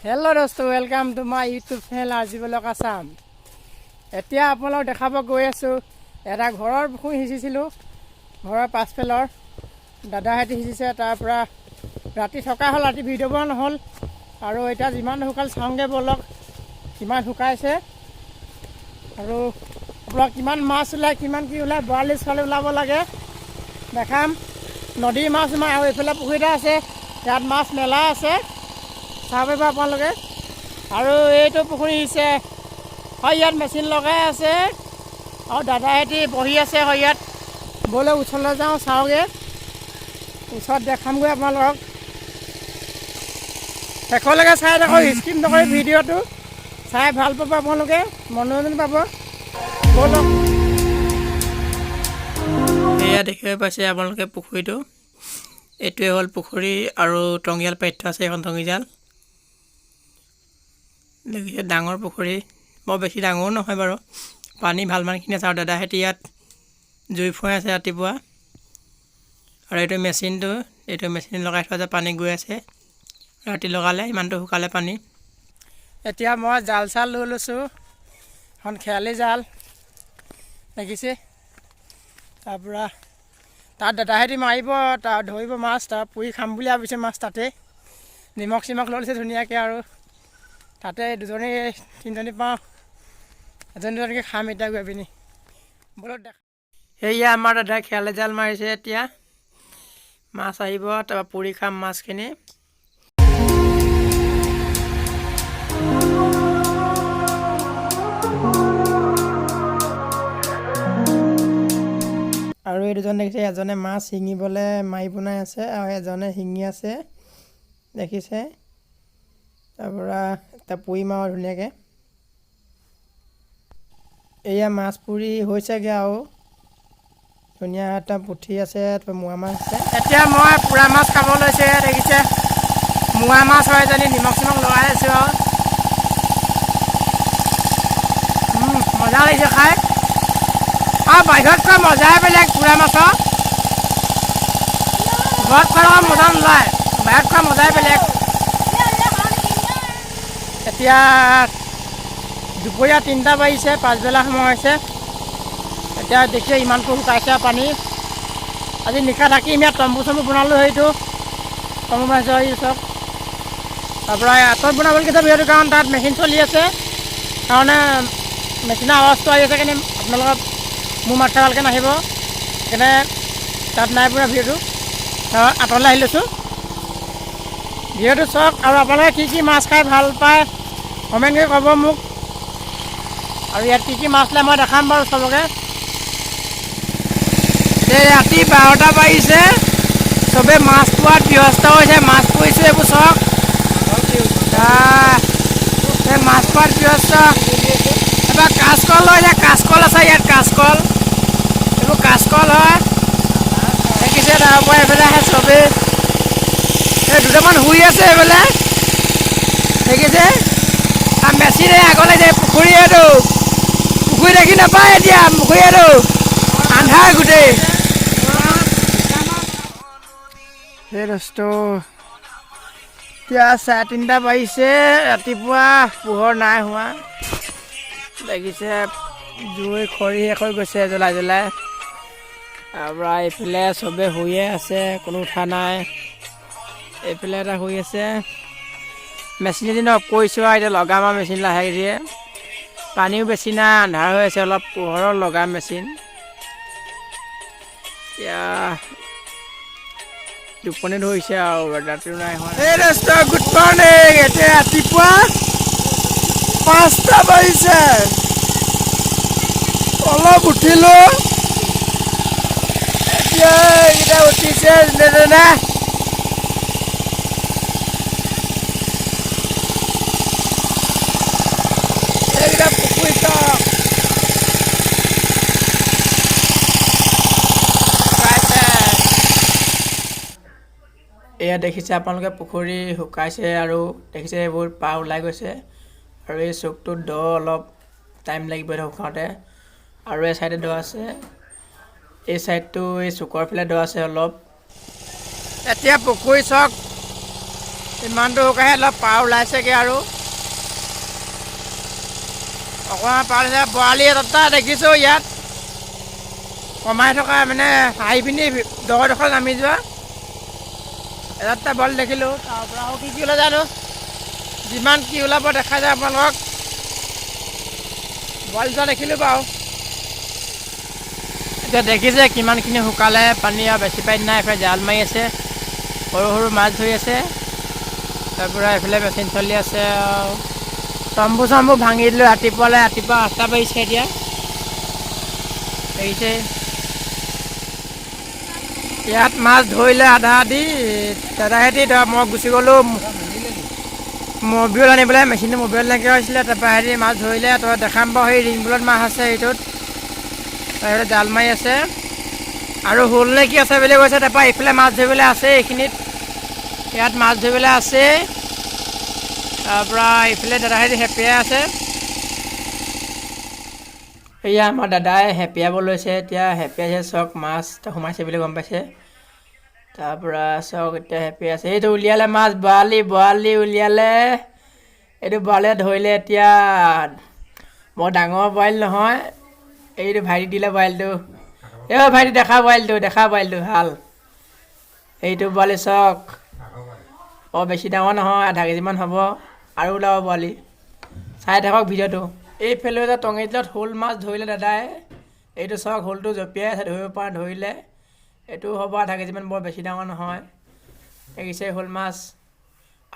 Hello' দোস্ত, welcome to my YouTube channel RG blog Assam. এতিয়া আপোনালোকক দেখাব গৈ আছোঁ, এটা ঘৰৰ পুখুৰী সিঁচিছিলোঁ। ঘৰৰ পাছফালৰ দাদাহঁতে সিঁচিছে। তাৰ পৰা ৰাতি থকা হ'ল, ৰাতি ভিডিঅ' বনোৱা নহ'ল। আৰু এতিয়া যিমান শুকাল চাওঁগৈ ব'লক, কিমান শুকাইছে আৰু আপোনালোক কিমান মাছ ওলায়, কিমান কি ওলায়। বৰালি ছোৱালী ওলাব লাগে, দেখাম। নদীৰ মাছ ইমান। আৰু এইফালে পুখুৰী এটা আছে, ইয়াত মাছ মেলা আছে, চাব পাৰিব আপোনালোকে। আৰু এইটো পুখুৰী সিঁচিছে হয়, ইয়াত মেচিন লগাই আছে আৰু দাদাহঁতি বহি আছে। হয়, ইয়াত ব'লক, ওচৰলৈ যাওঁ, চাওঁগৈ, ওচৰত দেখামগৈ আপোনালোকক। শেষলৈকে চাই থাকক, স্কিপ নকৰি ভিডিঅ'টো চাই ভাল পাব আপোনালোকে, মনোৰঞ্জন পাব। ব'লক। এয়া দেখিব পাইছে আপোনালোকে পুখুৰীটো। এইটোৱে হ'ল পুখুৰী আৰু টঙিয়াল পাতি থোৱা আছে, এইখন টঙিজাল দেখিছে। ডাঙৰ পুখুৰী, বৰ বেছি ডাঙৰো নহয় বাৰু। পানী ভালমানখিনি আছে আৰু দাদাহঁতি ইয়াত জুই ফুৱাই আছে ৰাতিপুৱা। আৰু এইটো মেচিনটো, এইটো মেচিন লগাই থোৱা আছে, পানী গৈ আছে। ৰাতি লগালে ইমানটো শুকালে পানী। এতিয়া মই জাল চাল লৈ লৈছোঁ, এখন খেয়ালি জাল দেখিছে। তাৰপৰা তাত দাদাহঁতি মাৰিব, তাত ধৰিব মাছ, তাৰ পুৰি খাম বুলি ভাবিছে মাছ। তাতে নিমখ চিমখ লৈ লৈছে ধুনীয়াকৈ আৰু তাতে দুজনী তিনিজনী পাওঁ, এজনী দুজনীকৈ খাম এতিয়া গৈ পিনি। ব'লক দেখা। সেয়া আমাৰ দাদাই খেয়ালি জাল মাৰিছে। এতিয়া মাছ আহিব, তাৰপৰা পুৰি খাম মাছখিনি। আৰু এই দুজন দেখিছে, এজনে মাছ শিঙিবলৈ মাৰি বনাই আছে আৰু এজনে শিঙি আছে, দেখিছে। তাৰপৰা এটা পুৰিম আৰু ধুনীয়াকৈ। এয়া মাছ পুৰি হৈছেগৈ আৰু ধুনীয়া এটা পুঠি আছে, তাৰপৰা মোৱা মাছ আছে। এতিয়া মই পোৰা মাছ খাব লৈছে, দেখিছে। মোৱা মাছ হয় এজনী, নিমখ চিমখ লগাই আছোঁ আৰু মজা লাগিছে খাই। আৰু বাহিৰত খোৱা মজাই বেলেগ পোৰা মাছৰ। ঘৰত খোৱাৰ মজা নোলায়, বাহিৰত খোৱা মজাই বেলেগ। এতিয়া দুপৰীয়া 3টা বাজিছে, পাছবেলা সময় হৈছে। এতিয়া দেখিছে ইমানটো শুকাইছে পানী। আজি নিশা থাকিম ইয়াত। তম্বু চম্বু বনালোঁ, সেইটো তম্বু বনাইছোঁ এই চব। তাৰপৰা আঁতৰত বনাবলৈ কৈছে ভিডিঅ'টো, কাৰণ তাত মেচিন চলি আছে কাৰণে মেচিনৰ আৱাজটো আহি আছে কাৰণে আপোনালোকৰ মোৰ মাতষাৰ ভালকৈ নাহিব। সেইকাৰণে তাত নাই পুৰা ভিডিঅ'টো, আঁতৰলৈ আহি লৈছোঁ। ভিডিঅ'টো চাওক আৰু আপোনালোকে কি কি মাছ খাই ভাল পায় কমেণ্ট কৰি ক'ব মোক। আৰু ইয়াত কি কি মাছ ওলাই মই দেখাম বাৰু চবকে। এতিয়া ৰাতি 12টা বাজিছে, চবে মাছ পোৱাত ব্যস্ত হৈছে। মাছ পুৰিছে এইবোৰ চাওক। এই মাছ পোৱাত ব্যস্ত। এবাৰ কাচকল লৈছে, কাচকল আছে ইয়াত, কাচকল, এইবোৰ কাচকল হয়, দেখিছে। তাৰ পৰা এইফালে আহে চবেই। এই দুটামান শুই আছে এইফালে, দেখিছে। আৰু মেচিনে আগলৈ যায়। পুখুৰী, এইটো পুখুৰী দেখি নাপায় এতিয়া। পুখুৰী এইটো আন্ধাৰ গোটেই। সেই দোস্ত, এতিয়া 3:30 বাজিছে ৰাতিপুৱা, পোহৰ নাই হোৱা, দেখিছে। জুই খৰি শেষ হৈ গৈছে জ্বলাই জ্বলাই। তাৰপৰা এইফালে চবে শুইয়ে আছে, কোনো উঠা নাই। এইফালে এটা শুই আছে। মেচিন এদিন অফ কৰিছোঁ আৰু এতিয়া লগাম আৰু মেচিন লাহে ধীৰে। পানীও বেছি নাই, আন্ধাৰ হৈ আছে অলপ, পোহৰত লগাম মেচিন। এতিয়া টোপনি ধৰিছে আৰু ৰাতিও নাই হোৱা। এই দোস্ত, গুড মৰ্ণিং। এতিয়া ৰাতিপুৱা 5টা বাজিছে, অলপ উঠিলো। এতিয়া এইকেইটা উঠিছে যেনে তেনে। এইকেইটা পুখুৰী চাওক, শুকাইছে। এয়া দেখিছে আপোনালোকে, পুখুৰী শুকাইছে আৰু দেখিছে এইবোৰ পাৰ ওলাই গৈছে। আৰু এই চুকটোত দ, অলপ টাইম লাগিব এইটো শুকাওঁতে। আৰু এই চাইডে দ আছে, এই চাইডটো, এই চুকৰ ফালে দ আছে অলপ। এতিয়া পুখুৰী চাওক। ইমানটো শুকাইহে অলপ পাৰ ওলাইছেগৈ আৰু অকণমান পাৰ ওলাইছে। বৰালি এটা দেখিছোঁ ইয়াত কমাই থকা, মানে হাঁহি পিনি ডোখৰ নামি যোৱা এটা বল দেখিলোঁ। তাৰ পৰা আৰু কি কি ওলাই জানো, যিমান কি ওলাব দেখা যায় আপোনালোকক। বল এটা দেখিলোঁ বাৰু। এতিয়া দেখিছে কিমানখিনি শুকালে পানী, আৰু বেছি পানী নাই। এইফালে জাল মাৰি আছে, সৰু সৰু মাছ ধৰি আছে। তাৰপৰা এইফালে মেচিন চলি আছে। আৰু তম্বু চম্বু ভাঙি দিলোঁ ৰাতিপুৱালৈ। ৰাতিপুৱা 8টা বাজিছে এতিয়া, দেখিছে ইয়াত মাছ ধৰিলে আধা আধি দাদাহেঁতি। মই গুচি গ'লোঁ মবিল আনিবলৈ, মেচিনটো মবিল নাইকিয়া হৈছিলে। তাৰপৰা সিহঁতি মাছ ধৰিলে, তই দেখাম বাৰু। সেই ৰিংবোৰত মাছ আছে সেইটোত, তাৰপিছত জাল মাৰি আছে আৰু শ'ল নে কি আছে বুলি কৈছে। তাৰপৰা এইফালে মাছ ধৰিবলৈ আছে, এইখিনিত ইয়াত মাছ ধৰিবলৈ আছে। তাৰপৰা এইফালে দাদাহেঁতি হেপিয়াই আছে। এয়া আমাৰ দাদাই হেপিয়াব লৈছে এতিয়া, হেপিয়াইছে। চাওক মাছ সোমাইছে বুলি গম পাইছে। তাৰপৰা চাওক এতিয়া হেপিয়াই আছে। এইটো উলিয়ালে মাছ, বৰালি, বৰালি উলিয়ালে। এইটো বৰালিয়ে ধৰিলে এতিয়া, বৰ ডাঙৰ বৰালি নহয়। এইটো ভাইটি দিলে বৰালিটো। এই ভাইটি দেখা বৰালিটো, দেখা বৰালিটো ভাল। এইটো বৰালি চাওক, বৰ বেছি ডাঙৰ নহয়, আধা কেজিমান হ'ব। আৰু ওলাব বৰালি, চাই থাকক ভিডিঅ'টো। এইফালে এটা টঙিতলত শ'ল মাছ ধৰিলে দাদাই। এইটো চাওক, শ'লটো জঁপিয়াই আছে, ধৰিব পৰা ধৰিলে। এইটো হ'ব আধা কেজিমান, বৰ বেছি ডাঙৰ নহয়। দেখিছে শ'ল মাছ।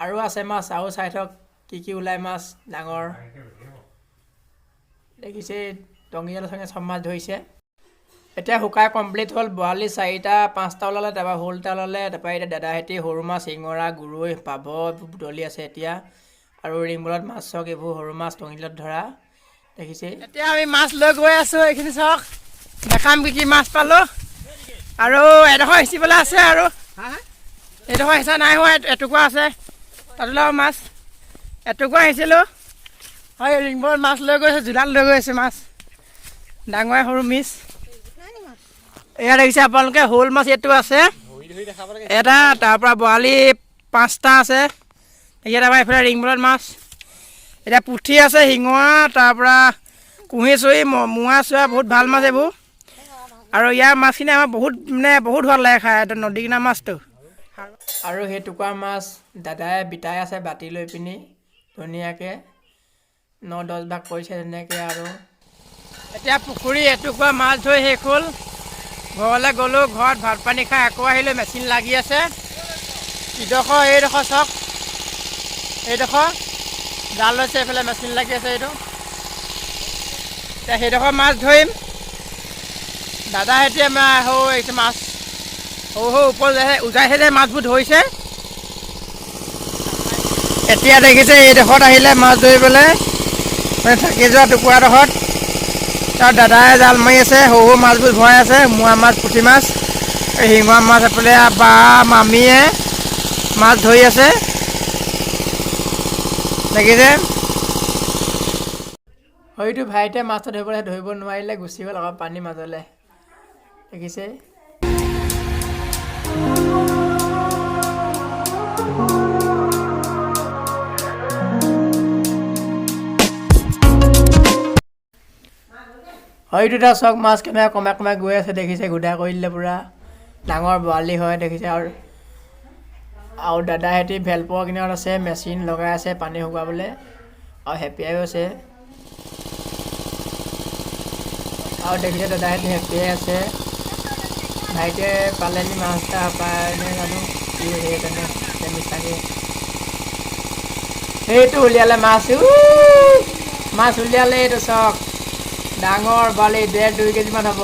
আৰু আছে মাছ, আৰু চাই থাকক কি কি ওলায় মাছ ডাঙৰ। দেখিছে টঙিজালৰ চাগে চব মাছ ধৰিছে। এতিয়া শুকাই কমপ্লিট হ'ল। বৰালি 4টা 5টা ওলালে, তাৰপৰা শ'ল এটা ওলালে। তাৰপৰা এতিয়া দাদাহেঁতি সৰু মাছ শিঙৰা, গৰৈ, পাভ বুটলি আছে এতিয়া। আৰু ৰিংবলত মাছ চাওক, এইবোৰ সৰু মাছ টঙিলত ধৰা দেখিছে। এতিয়া আমি মাছ লৈ গৈ আছোঁ, এইখিনি চাওক, দেখাম কি কি মাছ পালোঁ। আৰু এডোখৰ সিঁচিবলৈ আছে, আৰু এইডোখৰ সিঁচা নাই হোৱা, এটুকুৰা আছে, তাত ওলাব মাছ। এটুকুৰা সিঁচিলোঁ। হয়, ৰিংবলত মাছ লৈ গৈছোঁ, জোলাত লৈ গৈ আছোঁ মাছ, ডাঙৰে সৰু মিছ। এয়া দেখিছে আপোনালোকে শ'ল মাছ এইটো আছে এটা, তাৰপৰা বৰালি 5টা আছে। এতিয়া তাৰপৰা এইফালে ৰিংবলত মাছ, এতিয়া পুঠি আছে, শিঙৰা, তাৰপৰা কুঁহি চুহি, মোৱা চোৱা, বহুত ভাল মাছ এইবোৰ। আৰু ইয়াৰ মাছখিনি আমাৰ বহুত মানে বহুত সোৱাদ লাগে খাই, এইটো নদী কিনাৰ মাছটো। আৰু সেই টুকুৰা মাছ দাদাই বিটাই আছে বাতি লৈ পিনি ধুনীয়াকৈ, 9-10 ভাগ কৰিছে ধুনীয়াকৈ। আৰু এতিয়া পুখুৰী এটুকুৰা মাছ ধৰি শেষ হ'ল। ঘৰলৈ গ'লোঁ, ঘৰত ভাত পানী খাই আকৌ আহিলোঁ। মেচিন লাগি আছে ইডোখৰ, এইডোখৰ চাওক, এইডোখৰ জাল লৈছে, এইফালে মেচিন লাগি আছে এইটো। এতিয়া সেইডোখৰ মাছ ধৰিম। দাদাহেঁতি আমাৰ সৌ এইটো মাছ সৰু সৰু ওপৰত উজাইছে যে মাছবোৰ ধৰিছে। এতিয়া দেখিছে এইডোখৰত আহিলে মাছ ধৰিবলৈ, মানে থাকি যোৱা টুকুৰাডোখৰত। তাত দাদাই জাল মাৰি আছে, সৰু সৰু মাছবোৰ ভৰাই আছে, মোৱা মাছ, পুঠি মাছ, এই শিঙৰা মাছ। এইফালে বা মামীয়ে মাছ ধৰি আছে, দেখিছে। হয়তো ভাইটিয়ে মাছটো ধৰিবলৈ ধৰিব নোৱাৰিলে, গুচি গ'ল আকৌ পানীৰ মাজলৈ, দেখিছে। হয়তো এটা চাওক মাছ কেনেকৈ কমাই কমাই গৈ আছে, দেখিছে। গুদা কৰি দিলে পূৰা, ডাঙৰ বৰালি হয়, দেখিছে। আৰু আৰু দাদাহেঁতি ভেলপৰ কিনাৰত আছে, মেচিন লগাই আছে পানী শুকুৱাবলৈ, আৰু হেপিয়াইও আছে। আৰু দেখিছে দাদাহেঁতি হেপিয়াই আছে। ভাইটিয়ে পালে নি মাছ এটা, পায় নে জানো কি হৈছে, সেইকাৰণে মিছাকৈ সেইটো উলিয়ালে মাছ। মাছ উলিয়ালে, এইটো চাওক, ডাঙৰ বৰালি, 1.5-2 কেজিমান হ'ব,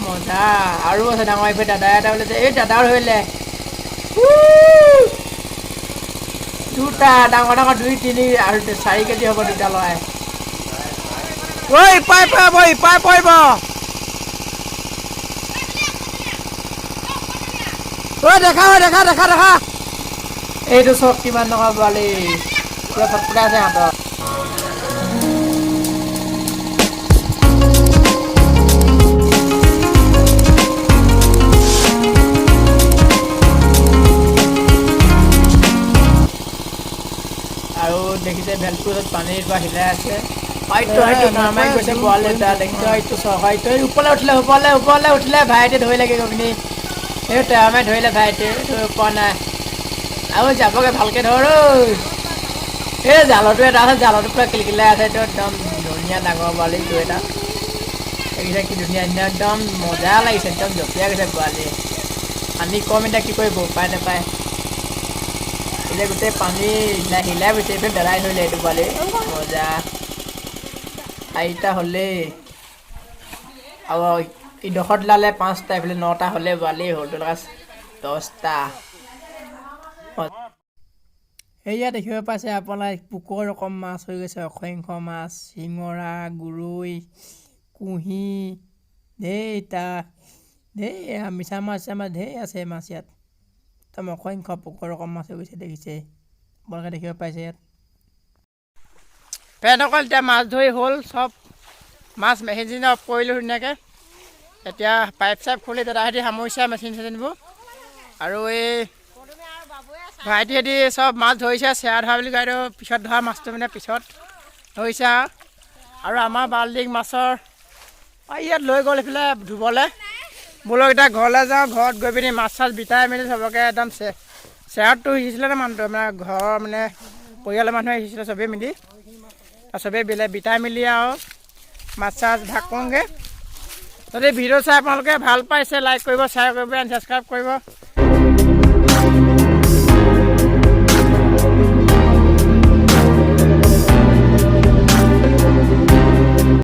মজা। আৰু আছে ডাঙৰ, এইফালে দাদা এটা ওলাইছে, এই দাদাও ধৰিলে দুটা ডাঙৰ ডাঙৰ, 2 3 আৰু 4 কেজি হ'ব দুটা লৰাই। ঐ পাই পাব, পাই পৰিব। ঐ দেখা, ঐ দেখা দেখা দেখা, এইটো চাওক কিমান ডাঙৰ বৰালি, পুৰা ফটফটাই আছে হাতত। ভেলটোৰ পানীৰ পৰা হিলাই আছে। হয়তো হয়তো নামাই গৈছে বৰালি এটা দেখিছোঁ। হয়তো হয়তো এই ওপৰলৈ উঠিলে, ওপৰলৈ ওপৰলৈ উঠিলে, ভাইটি ধৰিলে গৈ পিনি। এই তেৰামাই ধৰিলে, ভাইটি ধৰিব পৰা নাই আৰু যাবগৈ। ভালকৈ ধৰ ঐ। এই জালতো এটা আছে, জালতো পূৰা কিলকিলাই আছে। এইটো একদম ধুনীয়া ডাঙৰ বৰালি এইটো এটা দেখিছে, কি ধুনীয়া ধুনীয়া, একদম মজা লাগিছে, একদম জঁপিয়াই গৈছে বৰালি। পানী কম এতিয়া, কি কৰিব, উপায় নাপায়। এতিয়া গোটেই পানী হিলাই হিলাই গৈছে। এইফালে দাদাই ধৰিলে এইটো বৰালি, মজা। চাৰিটা হ'লেই আৰু ইডোখৰত ওলালে পাঁচটা, এইফালে নটা হ'লে বৰালি হ'ল 10টা। এয়া দেখিব পাইছে আপোনাৰ পোকৰ ৰকম মাছ হৈ গৈছে, অসংখ্য মাছ, শিঙৰা, গৰৈ, কুঁহি, ঢেৰ ইতা ঢেৰ মিছা মাছ চিছা মাছ ঢেৰ আছে মাছ ইয়াত। একদম অসংখ্য পোকৰ ৰকম মাছ হৈ গৈছে, দেখিছে আপোনালোকে, দেখিব পাইছে ইয়াত। ফেনসকল, এতিয়া মাছ ধৰি হ'ল, চব মাছ মেচিন চেচিন অফ কৰিলোঁ ধুনীয়াকৈ। এতিয়া পাইপ চাইপ খুলি দাদাহঁতি সামৰিছে মেচিন চেচিনবোৰ আৰু এই ভাইটিহঁতি চব মাছ ধৰিছে। চেৰা ধৰা বুলি কয় এইটো, পিছত ধৰা মাছটো, মানে পিছত ধৰিছে আৰু আমাৰ বাল্টিং মাছৰ ইয়াত লৈ গ'ল এইফালে ধুবলৈ। বোলো এতিয়া ঘৰলৈ যাওঁ, ঘৰত গৈ পিনি মাছ চাছ বিতাই মেলি চবকে একদম চেৰাতটো সিঁচিছিলে ন মানুহটো, মানে ঘৰৰ মানে পৰিয়ালৰ মানুহে সিঁচিছিলে চবেই মিলি। চবেই বিলে বিতাই মেলি আৰু মাছ চাছ ভাগ কৰোঁগৈ। যদি ভিডিঅ' চাই আপোনালোকে ভাল পাইছে, লাইক কৰিব, শ্বেয়াৰ কৰিব এণ্ড ছাবস্ক্ৰাইব কৰিব।